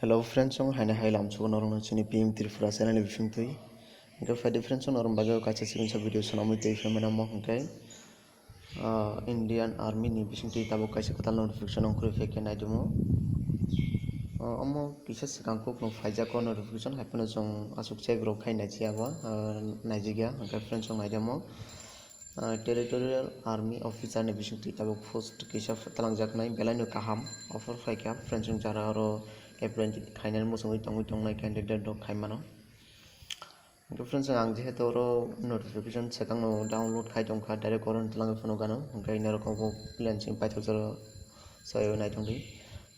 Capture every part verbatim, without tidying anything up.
Hello friends, chwng haino hai lamsugo norokno chini P M Tripura channel ni bisingtwi. Hwnkhe phaidi friends, chwng norok bagwi kaisa chikon sa video swnamwi twi phaimani omo hwnkhe, ah, Indian Army ni bisingtwi tabuk kaisa kwtal notification ongkhorwi phaikhe naitongmo. Ah, omo kisa swkang kokno phaijak o notification, haiphano chwng aswk check rok khai naichiya bo, ah, naijikya. Hwnkhe friends, chwng naidemo. Ah, Territorial Army Officer ni bisingtwi tabuk post kisa talangjaknai, belaino kaham offer phaikha. Friends, chwng jara oro apply khainani muchungwi tongwi tongnai candidate rok khaimano. Hwnkhe friends, ang jehetu oro notification swkangno download khai tongkha, direct oro twlangwi phunukgano, hwnkhe norok obo lensing paithak jora soywi naitongdi.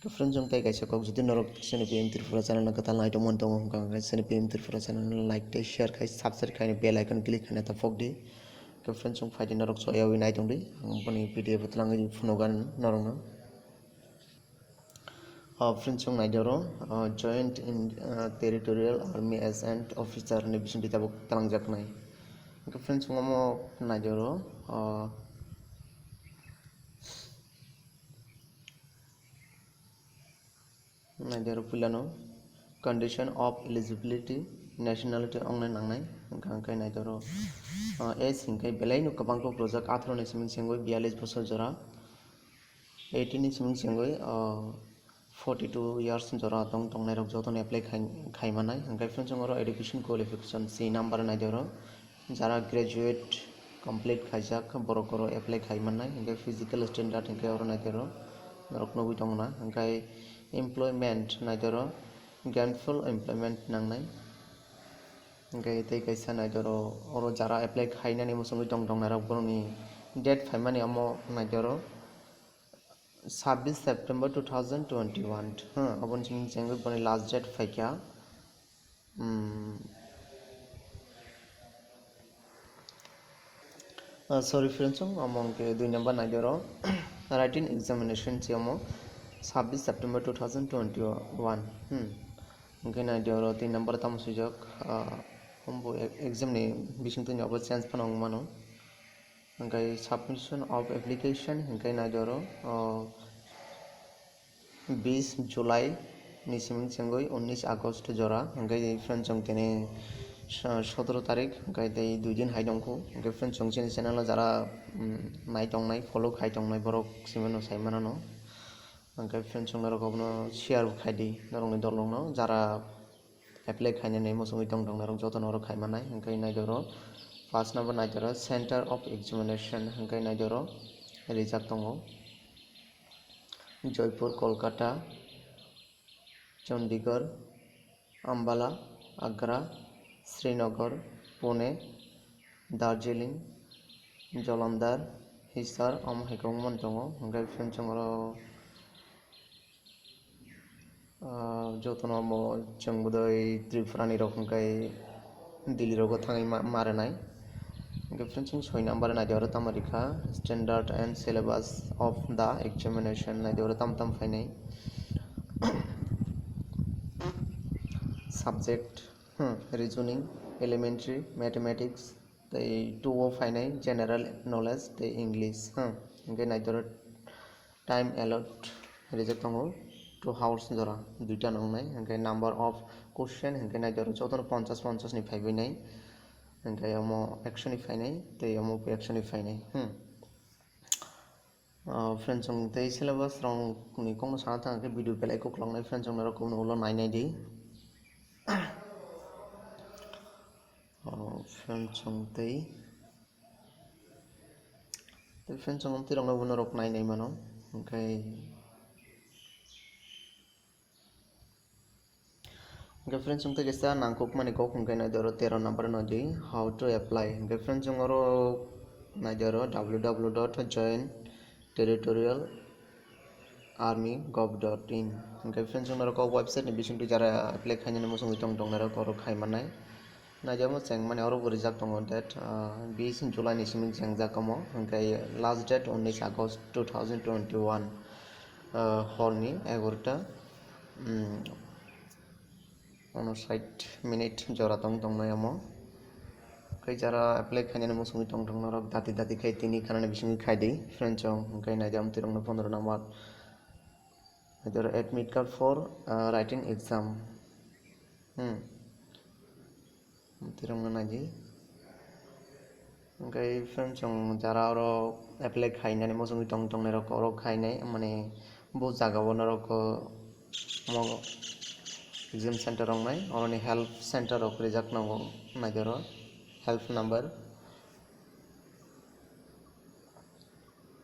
Hwnkhe friends, chwng tei kaisa kok, jodi norok chini P M Tripura channel no kwtal naitongmani tongo hwnkha hwnkhe chini P M Tripura channel no like tei share khai, subscribe khai, bell icon click khaina ta phokdi. Hwnkhe friends, chwng phaidi norok soyawi naitongdi, ang boni P D F twlangwi phunukgano norokno. Ah, friends, chwng naidi oro, ah, Joint in, ah, Territorial Army Agent Officer ni bisingtwi tabuk twlangjaknai. Hwnkhe friends, chwng omo naidi oro, ah, naidi oro puilano condition of eligibility, nationality wngnai nangnai. Hwnkhe, hwnkhe naidi oro, ah, age hwnkhe belaino kwbang kok rwjak, atharo ni simi chengwi biyalish bosor jora. Eighteen ni simi chengwi, ah, forty two years jora tong tongnairok jotono apply khai, khai mannai. Hwnkhe friends, chwng oro education qualification C number naidi oro, jara graduate complete khaijak borok oro apply khai mannai. Hwnkhe physical standard hwnkhe oro naidi oro norok nugwi tongna. Hwnkhe employment naidi oro gainful employment nangnai. Hwnkhe tei kaisa naidi oro, oro jara apply khainani muchungwi tong tongnairok borokni date phaimani omo naidi oro. Sabbish September two thousand twenty-one, hmm, aboni simi chengwi boni last date phaikha. Hmm. Ah, sorry friends, omo hwnkhe dui number naidi oro. Written examination se omo sabbish September two thousand twenty-one. Hmm. Hwnkhe naidi oro tin number tamo swijak, ah, omo e-, exam ni bisingtwi ni obo change phano wng mano. Hwnkhe submission of application hwnkhe naidi oro, o, bis July ni simi chengwi unnish August jora, hwnkhe friends, chwng tini so-, sotoro tarik, hwnkhe tei dui din hai tongkhu. Hwnkhe friends, chwng chini channel o jara, mm, nai tongnai, follow khai tongnai borok simi no sai manano. Hwnkhe friends, chwng norok obono share bo khai di norokni dolrokno, jara apply khainani muchungwi tong tong norok jotono oro khai mannai. Hwnkhe naidi oro first number naidi oro center of examination hwnkhe naidi oro rijak tongo Joypur, Kolkata, Chandigarh, Ambala, Agra, Srinagar, Pune, Darjeeling, Jalandhar, Hisar, omo hai kwbangma tongo. Hwnkhe friends, chwng oro, ah, jotono omo chwng bodoi Tripura ni rok hwnkhe Delhi rogo thangwi ma-, ma rwnai. Hwnkhe friends, chwng soi number naidi oro tamo rikha, standard and syllabus of the examination naidi oro tam tam phainai. Subject, hmm, reasoning, elementary, mathematics, tei two o phainai general knowledge tei English, hmm, hwnkhe naidi oro time allot rijak tongo two hours jora, duita no wngnai, hwnkhe number of question hwnkhe naidi oro jotono ponchas ponchas ni phaibainai, hwnkhe omo ekso ni phainai tei omo ekso ni phainai, hmm. Ah, friends, chwng tei syllabus rokni kokno sana thang khe video belai kwklangnai, friends, chwng norok ulo nai nai di. Oh, friends, chwng tei, tei friends, chwng tei rokno bo norok nai nai mano, hwnkhe Hwnkhe friends, chwng tei kaisa nangkukmani kok hwnkhe naidi oro tero number no di, how to apply. Hwnkhe friends, chwng oro naidi oro W W W dot joint territorial army gov dot in. Hwnkhe friends, chwng norok o website ni bisingtwi jara apply khainani muchungwi tong tong norok oro khai mannai. Naidi omo chengmani oro bo rijak tongo date, ah, bis July ni simi chengjak omo, hwnkhe last date unnish August two thousand twenty-one, ah, horni egarota, um, unsait minute jora tong tongnai omo. Hwnkhe jara apply khainani muchungwi tong tong norok dati dati khai tini khanani bisingwi khai di, friend chong, hwnkhe naidi amtwi rokno pondro number. Admittara admit card for uh, writing exam. Hmm. Tirungna naidi. Hwnkhe friends, chwng jara oro apply khainani muchungwi tong tongnai rok oro khainai, mane bo jaga o norok omo exam center wngnai, oroni help center rok rijak nango, naidi oro help number.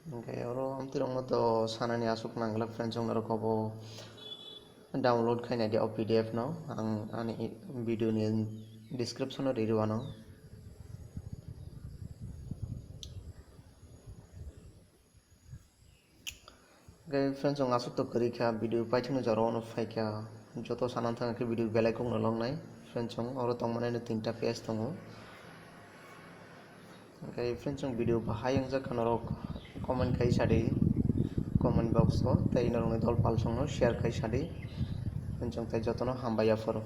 Hwnkhe oro amtwirokno to sanani aswk nangwlak friends, chwng norok obo download khainai di o P D F no ang ani video ni description o ri rwano. Hwnkhe friends, chwng aswk to kwrwi kha, video paithakni jora o no phaikha, joto sana thang khe video belai kokno longnai friends, chwng oro tongmani no tinta page tongo. Hwnkhe friends, chwng video bahai wngjak kha norok comment khai sadi comment box o, tei norokni dol pal songno share khai sadi. Friends, chwng tei jotono hambai yapharo.